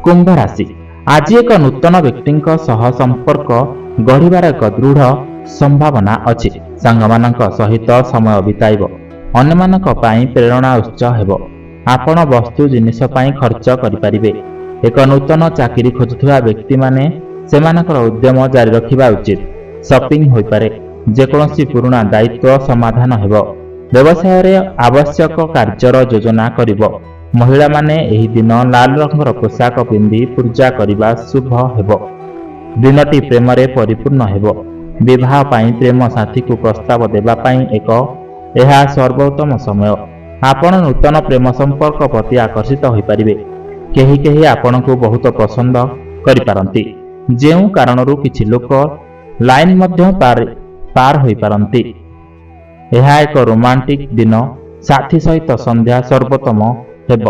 କୁମ୍ଭ ରାଶି, ଆଜି ଏକ ନୂତନ ବ୍ୟକ୍ତିଙ୍କ ସହ ସମ୍ପର୍କ ଗଢ଼ିବାର ଏକ ଦୃଢ଼ ସମ୍ଭାବନା ଅଛି। ସାଙ୍ଗମାନଙ୍କ ସହିତ ସମୟ ବିତାଇବ। ଅନ୍ୟମାନଙ୍କ ପାଇଁ ପ୍ରେରଣା ଉତ୍ସ ହେବ। ଆପଣ ବସ୍ତୁ ଜିନିଷ ପାଇଁ ଖର୍ଚ୍ଚ କରିପାରିବେ। ଏକ ନୂତନ ଚାକିରି ଖୋଜୁଥିବା ବ୍ୟକ୍ତିମାନେ ସେମାନଙ୍କର ଉଦ୍ୟମ ଜାରି ରଖିବା ଉଚିତ। ସପିଂ ହୋଇପାରେ। ଯେକୌଣସି ପୁରୁଣା ଦାୟିତ୍ୱ ସମାଧାନ ହେବ। ବ୍ୟବସାୟରେ ଆବଶ୍ୟକ କାର୍ଯ୍ୟର ଯୋଜନା କରିବ। ମହିଳାମାନେ ଏହି ଦିନ ଲାଲ ରଙ୍ଗର ପୋଷାକ ପିନ୍ଧି ପୂଜା କରିବା ଶୁଭ ହେବ। ଦିନଟି ପ୍ରେମରେ ପରିପୂର୍ଣ୍ଣ ହେବ। ବିବାହ ପାଇଁ ପ୍ରେମ ସାଥୀକୁ ପ୍ରସ୍ତାବ ଦେବା ପାଇଁ ଏହା ସର୍ବୋତ୍ତମ ସମୟ। ଆପଣ ନୂତନ ପ୍ରେମ ସମ୍ପର୍କ ପ୍ରତି ଆକର୍ଷିତ ହୋଇପାରିବେ। କେହି କେହି ଆପଣଙ୍କୁ ବହୁତ ପସନ୍ଦ କରିପାରନ୍ତି, ଯେଉଁ କାରଣରୁ କିଛି ଲୋକ ଲାଇନ୍ ମଧ୍ୟ ପାର ପାର ହୋଇପାରନ୍ତି। ଏହା ଏକ ରୋମାଣ୍ଟିକ ଦିନ। ସାଥୀ ସହିତ ସନ୍ଧ୍ୟା ସର୍ବୋତ୍ତମ ହେବ।